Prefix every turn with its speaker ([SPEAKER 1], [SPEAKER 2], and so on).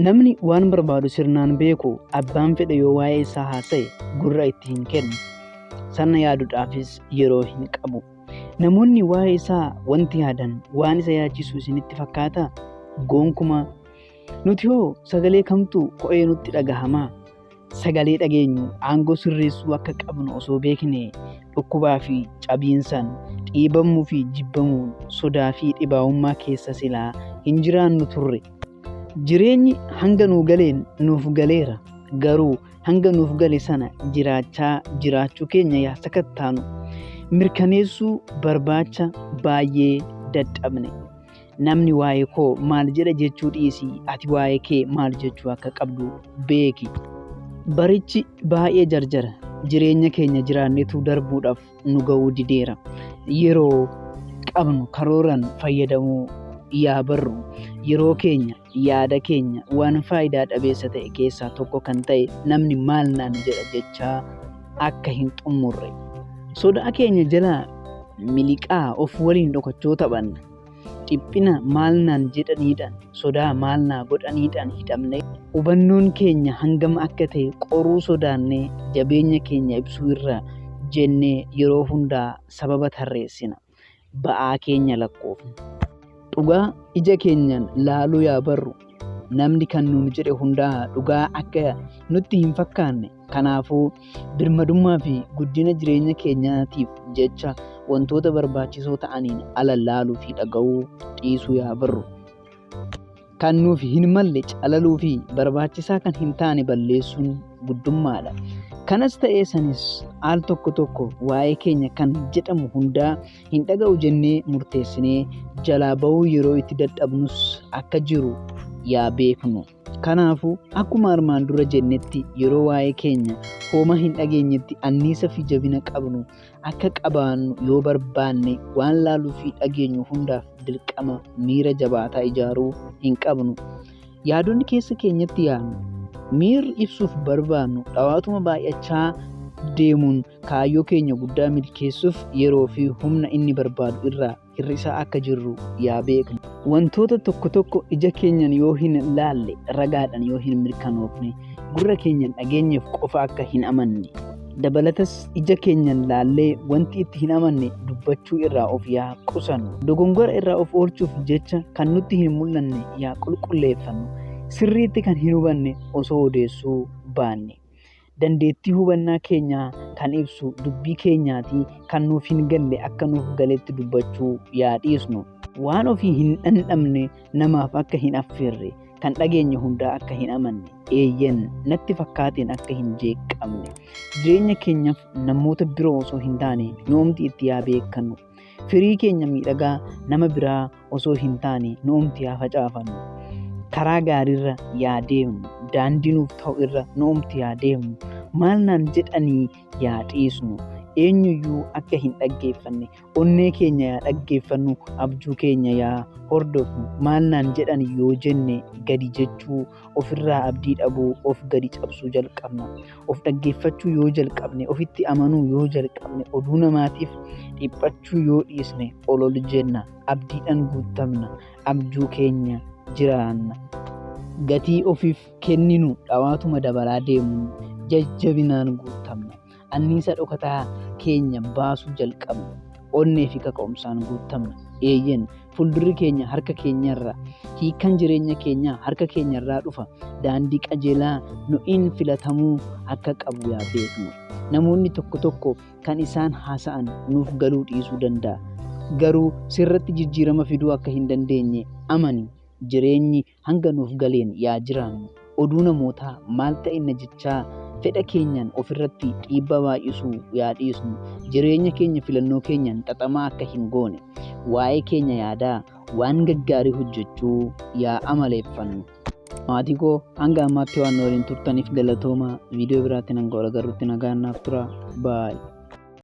[SPEAKER 1] Namni waan barbaadu sirnaan beeku abbaan fedhe yoo waa'ee isaa haasa'e gurra itti hin kennu. Sana yaaduudhaafis yeroo hin qabu. Namoonni waa'ee isaa wanti yaadan waan isa yaachisu isinitti fakkaataa? Gonkumaa. Nuti hoo sagalee kamtu ho'ee nutti dhagahamaa? Sagalee dhageenyu aangoo sirreessuu akka qabnu osoo beeknee dhukkubaa fi cabiinsaan, dhiibamuu fi jibbamuun, sodaa fi dhibaa'ummaa keessa silaa hin jiraannu turre. Jireenyi hanga nuu galeen nuuf galeera. Garuu hanga nuuf gale sana jiraachaa jiraachuu keenya yaa sakattaanu. Mirkaneessuu barbaacha baay'ee dadhabne. Namni waa'ee koo maal jedha jechuu dhiisii ati waa'ee kee maal jechuu akka qabdu beeki. Barichi baay'ee jarjara. Jireenya keenya jiraannetu darbuudhaaf nu ga'uu dideera. Yeroo qabnu karooraan fayyadamuu yaa barru. Yeroo keenya, yaada keenya waan faayidaa dhabeessa ta'e keessaa tokko kan ta'e namni maal naan jedha jechaa akka hin xumurre. Sodaa keenya jalaa miliqaa of waliin dhokachoo taphanna. Dhiphina maal naan jedhaniidhaan, sodaa maal naa godhaniidhaan hidhamne hubannoon keenya hangam akka ta'e qoruu sodaannee jabeenya keenya ibsuu irra jennee yeroo hundaa sababa tarreessina. Ba'aa keenya lakkoofna. Dhugaa ija keenyaan laaluu yaa barru. Namni kan nuun jedhe hundaa dhugaa akka nutti hin fakkaanne. Kanaafuu birmadummaa fi guddina jireenya keenyaatiif jecha wantoota barbaachisoo ta'aniin ala laaluu fi dhaga'uu dhiisuu yaa barru. Kan nuuf hin malle calaluu fi barbaachisaa kan hin taane balleessuun guddummaadha. Kanas ta'ee sanis al tokko tokko waa'ee keenya kan jedhamu hundaa hin dhaga'u jennee murteessinee jalaa ba'uu yeroo itti dadhabnus akka jiru yaa beeknu. Kanaafuu akkuma armaan dura jennetti yeroo waa'ee keenya homaa hin dhageenyetti anniisa fi jabina qabnu akka qabaannu yoo barbaanne waan laaluu fi dhageenyu hundaaf dirqama miira jabaataa ijaaruu hin qabnu. Yaadonni keessa keenyatti yaadnu, miirri ibsuuf barbaannu dhawaatuma baay'achaa deemuun kaayyoo keenya guddaa milkeessuuf yeroo fi humna inni barbaadu irraa hir'isaa akka jirru yaa beeknu. Wantoota tokko tokko ija keenyaan yoo hin laalle, ragaadhaan yoo hin mirkanoofne, gurra keenyaan dhageenyeef qofa akka hin amanne. Dabalatas ija keenyaan laallee wanti itti hin amanne dubbachuu irraa of yaa qusannu. Dogongora irraa of oolchuuf jecha kan nutti hin mul'anne yaa qulqulleeffannu. Sirriitti kan hin hubanne osoo odeessuu baanne. Dandeettii hubannaa keenyaa kan ibsu dubbii keenyaatii kan nuuf hin galle akka nuuf galetti dubbachuu yaa dhiisnu. Waan ofii hin dhandhamne namaaf akka hin affeerre, kan dhageenye hundaa akka hin amanne, eeyyen natti fakkaateen akka hin jeeqamne. Jireenya keenyaaf namoota biroo osoo hin taane nuumti itti yaa beekannu. Firii keenya miidhagaa nama biraa osoo hin taane nuumti yaa facaafannu. Karaa gaariirra yaa deemnu, daandii nuuf ta'u irra nuumti yaa deemnu, maal naan jedhanii yaa dhiisnu, eenyuyyuu akka hin dhaggeeffanne, onnee keenya yaa dhaggeeffannu, abjuu keenya yaa hordofnu, maal naan jedhan yoo jenne gadi jechuu, ofirraa abdii dhabuu, of gadi cabsuu jalqabna. Of dhaggeeffachuu yoo jalqabne, ofitti amanuu yoo jalqabne, oduu namaatiif dhiphachuu yoo dhiisne ol ol jenna, abdiidhaan guutamna, abjuu keenya jiraanna. Gatii ofiif kenninu dhawaatuma dabalaa deemuun jajjabinaan guutamna. Anniisa dhokataa keenya baasuu jalqabna. Onnee fi kaka'umsaan guutamna. Eeyyen fuuldurri keenya harka keenyarra, hiikkaan jireenya keenyaa harka keenyarraa dhufa. Daandii qajeelaa nu'iin filatamuu akka qabu yaa beeknu. Namoonni tokko tokko kan isaan haasa'an nuuf galuu dhiisuu danda'a. Garuu sirratti jijjiirama fiduu akka hin dandeenye amani. Jireenyi hanga nuuf galeen yaa jiraannu. Oduu namootaa maal ta'inna jechaa fedha keenyaan ofirratti dhiibbaa baay'isuu yaa dhiisnu. Jireenya keenya filannoo keenyaan xaxamaa akka hin goone. Waa'ee keenya yaadaa waan gaggaarii hojjechuu yaa amaleeffannu. Maatii koo hanga ammaatti waan nu waliin turtaniif galatoomaa. Viidiyoo biraatiin hanga wal agarrutti nagaan naaf turaa. Baay'ee.